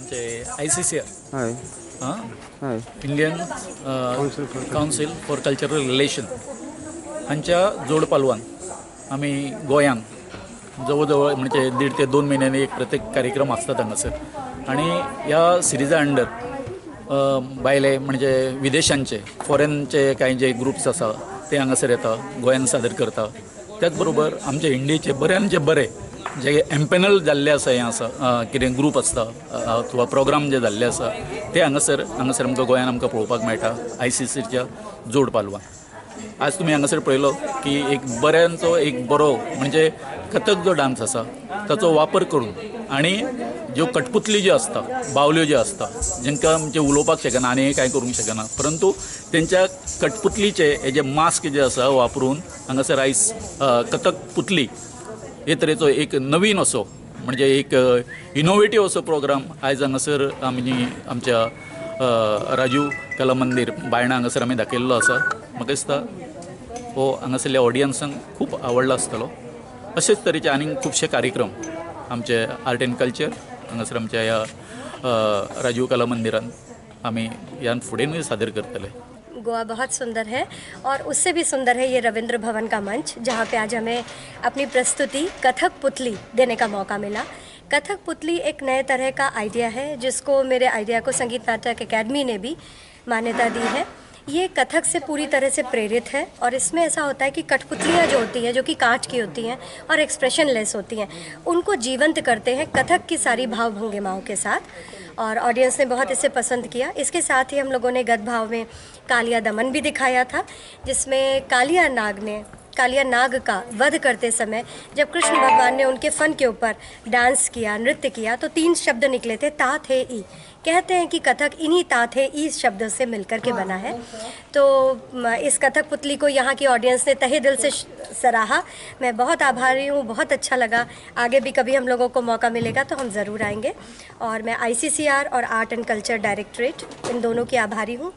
आमचे ICCR, हय हय, Indian council for cultural relation हांच्या जोड पालवान आमी गोंयांत जवळ जवळ म्हणजे 1.5 ते 2 म्हयन्यांनी एक प्रत्येक कार्यक्रम आसतात हांगासर. आनी ह्या सिरिजा अंडर भायले म्हणजे विदेशांचे फॉरेनचे कांय जे ग्रुप्स आसा ते हांगासर येता, गोंयान सादर करता. त्याच बरोबर आमचे इंडियेचे बऱ्यांचे बरे जे एम्पेनल जाल्ले आसा, हें आसा कितें ग्रूप आसता अथवा प्रोग्राम जे जाल्ले आसा ते हांगासर हांगासर आमकां गोंयान आमकां पळोवपाक मेळटा ICCच्या जोड पालवान. आज तुमी हांगासर पळयलो की एक बऱ्यांचो एक बरो म्हणजे कथक जो डान्स आसा ताचो वापर करून आनी ज्यो कठपुतली ज्यो आसता, बावल्यो ज्यो आसता, जेंकां म्हणजे उलोवपाक शकना आनी कांय करूंक शकना, परंतु तेंच्या कठपुतलीचे हे जे मास्क जे आसा वापरून हांगासर आयज कथक पुतली हे तरेचो एक नवीन असो म्हणजे एक इनोवेटीव असो प्रोग्राम आयज हांगासर आमी आमच्या राजीव कला मंदीर बायणा हांगासर आमी दाखयल्लो आसा. म्हाका दिसता हो हांगासरल्या ऑडियन्सांक खूब आवडलो आसतलो. अशेच तरेचे आनीक खुबशे कार्यक्रम आमचे आर्ट एंड कल्चर हांगासर आमच्या ह्या राजीव कला मंदिरान आमी ह्यान फुडेंय सादर करतले. गोवा बहुत सुंदर है और उससे भी सुंदर है ये रविंद्र भवन का मंच, जहाँ पे आज हमें अपनी प्रस्तुति कथक पुतली देने का मौका मिला. कथक पुतली एक नए तरह का आइडिया है जिसको, मेरे आइडिया को संगीत नाटक एकेडमी ने भी मान्यता दी है. ये कथक से पूरी तरह से प्रेरित है और इसमें ऐसा होता है कि कठपुतलियाँ जो होती हैं, जो कि कांच की होती हैं और एक्सप्रेशन लेस होती हैं, उनको जीवंत करते हैं कथक की सारी भावभंगिमाओं के साथ, और ऑडियंस ने बहुत इसे पसंद किया. इसके साथ ही हम लोगों ने गद भाव में कालिया दमन भी दिखाया था, जिसमें कालिया नाग ने, कालिया नाग का वध करते समय जब कृष्ण भगवान ने उनके फन के ऊपर डांस किया, नृत्य किया, तो 3 शब्द निकले थे, ता थे ई. कहते हैं कि कथक इन्हीं ता थे ई शब्दों से मिलकर के बना है. तो इस कथक पुतली को यहाँ की ऑडियंस ने तहे दिल से सराहा. मैं बहुत आभारी हूँ, बहुत अच्छा लगा. आगे भी कभी हम लोगों को मौका मिलेगा तो हम ज़रूर आएंगे. और मैं ICCR Aur art and culture directorate, in दोनों की आभारी हूँ.